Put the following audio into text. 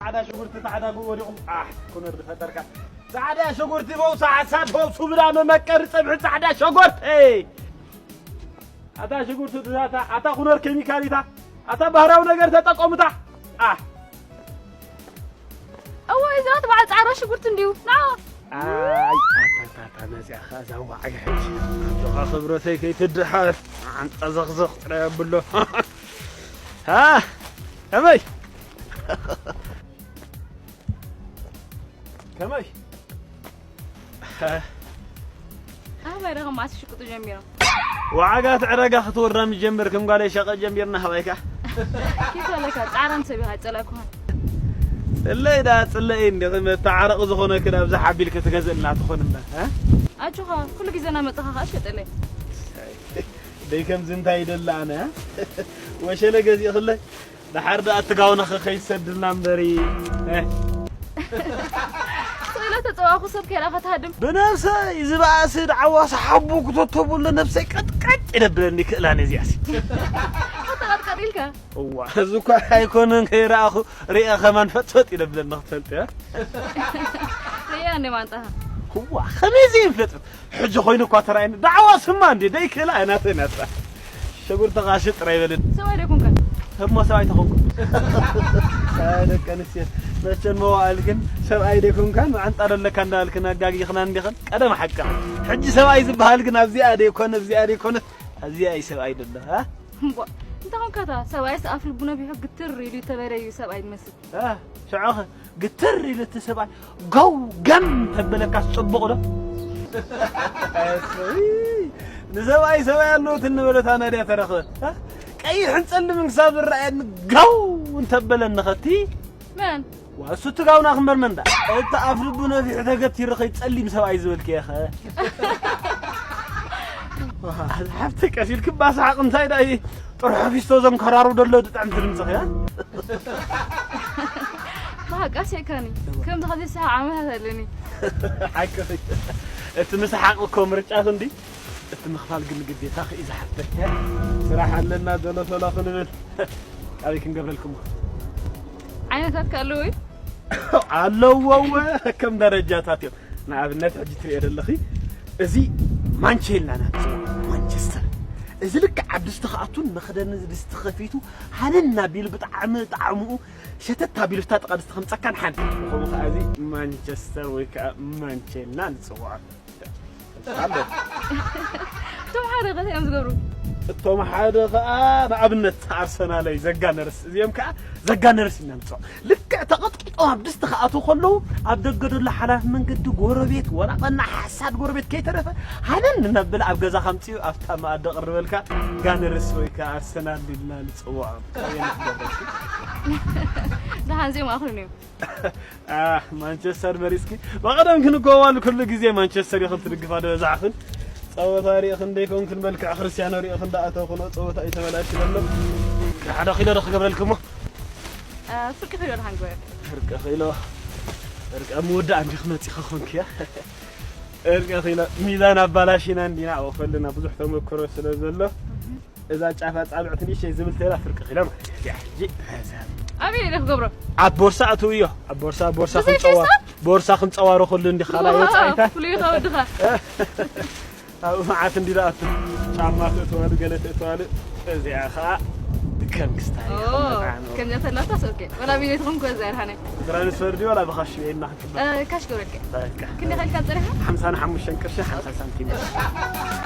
ጻዕዳ ሽጉርቲ ጻዕዳ ጉ ወዲቑ። ኣሕ፣ ኩነር ዝፈጠርካ። ጻዕዳ ሽጉርቲ በውሳ ሓሳብ በውሱ ብዳ መመቀሪ ጸብሒ ጻዕዳ ሸጎርተ። ኣታ ሽጉርቲ ድዛታ፣ ኣታ ኩነር ኬሚካሊታ፣ ኣታ ባህራዊ ነገር ተጠቀሙታ። ኣሕ። እዎ እዚኣ ትበዓል ጻዕዳ ሽጉርቲ እንድዩ። ና። ኣይ፣ ኣታ፣ ኣታ፣ ኣታ፣ መጽያ ኸኣ እዛ ዋዕይ ሕጂ። ኣጆኻ ክብረተይ ከይትድሓር። ዓንጻ ዘኽዘኽ ጥራይ ኣብሎ። ሃ፣ ከመይ? ከመይ? ኣበይ ረኸም ማሲ ሽቁጡ ጀሚሮም። ዋዕጋ ትዕረጋ ክትወርዳ ምጀምር ከም ጓለይ ሸቐ ጀሚርና ሃባይካ። ኪቶ ኣለካ ጻዕራም ሰብ ኢኻ ጸላኩኻ። ጽለይ ዳ ጽለይ እንዲ መተዓረቕ ዝኾነ ክዳብ ዝሓቢል ክትገዝእልና ትኾን እምበር። እ? ኣጆኻ ኩሉ ግዜ እናመጻኻ ኸኣ ሸጠለይ። ደይ ከምዚ እንታይ ይደሊ ኣነ፣ እ? ወሸለ ገዚእኽለይ። ደሓር ደኣ እቲ ጋውናኸ ከይሰድልና እምበሪ። እ። ስእለ ተጸዋኹ ሰብ ከይረኣኻ ትሃድም። ብነብሰይ እዚ በኣሲ ደዓዋሲ ሓቡ ክተተብሎ ነብሰይ ቀጥቀጥ ይደብለኒ ክእላን እዚኣሲ። ተቐጥቀጥ ኢልካ። እዋ እዚ እኳ ኣይኮነን ከይረኣኹ ሪአ ከማን ፈጥፈጥ ይደብለኒ ክትፈልጥ እያ። ሪያ እንደ ማንጣኻ። እዋ ከመይ ዘይንፈጥር ሕጂ ኮይኑ እኳ ተራእየኒ ዳዕዋ ስማ እንዴ ደይክእላ እያ ናተይ ናትራ ሸጉርተኻ ሽጥር ኣይበልን ሰብኣይ ደይኮንካ እሞ ሰብኣይ ተኾንኩ ኣይ ደቂ ኣንስትዮ መቸን መዋእል ግን ሰብኣይ ደይኮንካን መዓንጣ ደለካ እንዳበልክን ኣጋጊኽና እንዲኽን ቀደም ሓቅኻ ሕጂ ሰብኣይ ዝበሃል ግን ኣብዚኣ ደይኮነ ኣብዚኣ ደይኮነት ኣብዚኣ እዩ ሰብኣይ ደሎ እምቧ እንታይ ኾንካታ ሰብኣይስ ኣፍ ልቡ ነቢሑ ግትር ኢሉ ተበለ እዩ ሰብኣይ ዝመስል እ፣ ሽዑኸ ግትር ኢሉ እቲ ሰብኣይ ገው ገም ተበለካስ ጽቡቕ ዶ? ንሰብኣይ ሰብኣይ ኣለዎ ትንበለታ ናድያ ተረኽበ እ፣ ቀይሕን ጸልምን ክሳብ ዝረኣየኒ ገው እንተበለኒ ኸቲ መን? ዋ እሱ ትጋውና ክንበር መንዳ እቲ ኣፍ ልቡ ነፊሑ ተገቲሩ ኸይጸሊም ሰብኣይ ዝበልክየ ኸ ሓብቲ ቀሲልክባ ሰሓቕ እንታይ ዳይ ጥርሑ ፊስቶ ዘንከራሩ ደሎ ድጣዕሚ ትድምፅኽያ ብሓቃስ የካኒ ከምዚ ከዚ ሰሓቕ ዓመታት ኣለኒ ሓቂ እቲ ምስሓቕ እኮ ምርጫ ክንዲ እቲ ምኽፋል ግን ግዴታ ክእዩ ዝሓተት ስራሕ ኣለና ዶሎ ቶሎ ክንብል ኣበይ ክንገብረልኩም ዓይነት ኣትካ ኣለዎ እዩ ኣለዎ ከም ደረጃታት እዮም ንኣብነት ሕጂ ትሪኦ ዘለኺ እዚ ማንቸላ ናት ማንቸስተር እዚ ልክዕ ኣብ ድስቲ ክኣቱን መኽደኒ ድስቲ ከፊቱ ሃነን ኣቢሉ ብጣዕሚ ጣዕምኡ ሸተት ኣቢሉ ፍታ ጥቓ ድስቲ ከምፀካን ሓንቲ ከምኡ ከዓ እዚ ማንቸስተር ወይ ከዓ ማንቸላ ንፅውዖ ኣሎ። እቶም ሓደ ከ እንታይ እዮም ዝገብሩ? እቶም ሓደ ከዓ ንኣብነት ኣርሰናለይ ዘጋ ነርስ እዚኦም ከዓ ዘጋ ነርስ ኢና ንፅውዖም። ልክዕ ተቐጥቂጦም ኣብ ድስቲ ክኣትዉ ከለዉ ኣብ ደገ ዘሎ ሓላፊ መንገዲ ጎረቤት ወላ ቀና ሓሳድ ጎረቤት ከይተረፈ ሃነን ነብል ኣብ ገዛ ከምፅኡ ኣብታ መኣዲ ቅርበልካ ጋነርስ ወይ ከዓ ኣርሰናል ኢልና ንፅውዖም። ኣየንት ደረስ? ደሓን እዚኦም ኣኽሉን እዮም። ማንቸስተር መሪፅኪ ብቐደም ክንገዋሉ ኩሉ ግዜ ማንቸስተር ኢኽን ትድግፋ ዶ በዛዕኽን ፀወታ ሪእኽን ደይኮንክን መልክዕ ክርስቲያኖ ሪእኽን ዳኣተኹኖ ፀወታ እዩ ተበላሽ ዘሎ ሓደ ኪሎ ዶ ክገብረልክሞ ፍርቂ ኪሎ ድሓን ግበር ፍርቂ ኪሎ ፍርቂ ኣብ ምውዳእ እንዲኽ መፂ ክኾንክያ ፍርቂ ኪሎ ሚዛን ኣባላሽና እንዲና ኣብኡ ከለና ብዙሕ ተመክሮ ስለ ዘሎ እዛ ጫፋ ጻብዕቲ ንእሽተይ ዝብል ተላ ፍርቂ ኺላ ማለት እያ። ሕጂ ኣበይ ኢለ ክገብሮ? ኣብ ቦርሳ ኣትው እዮ። ኣብ ቦርሳ ቦርሳ ብዘይ ክንጸዋ ፌስታል? ቦርሳ ክንጸዋሮ ኩሉ እንዲ ኻላ ወጻኢታ። ፍሉይ ከወድኻ። ኣብ መዓት እንዲ ዳኣቱ ጫማ ተእተዋሉ ገለ ተእተዋሉ እዚኣ ኸኣ ከም ክስታይ ኦ፣ ከም መጣዕሚ። ከምዚኣ ተላታስ ኦኬ። ወላ ቪድዮ ትኹን ኮ እዛ ኢልሃነ። ትራንስፈር ድዩ ወላ ብኻሽ ኢልና ክንቅበል? እ፣ ካሽ ገብረልከ። በቃ። ክንደይ ኸልካ ጸሪኻ? ሓምሳን ሓሙሽተን ቅርሺ ሓምሳ ሳንቲም።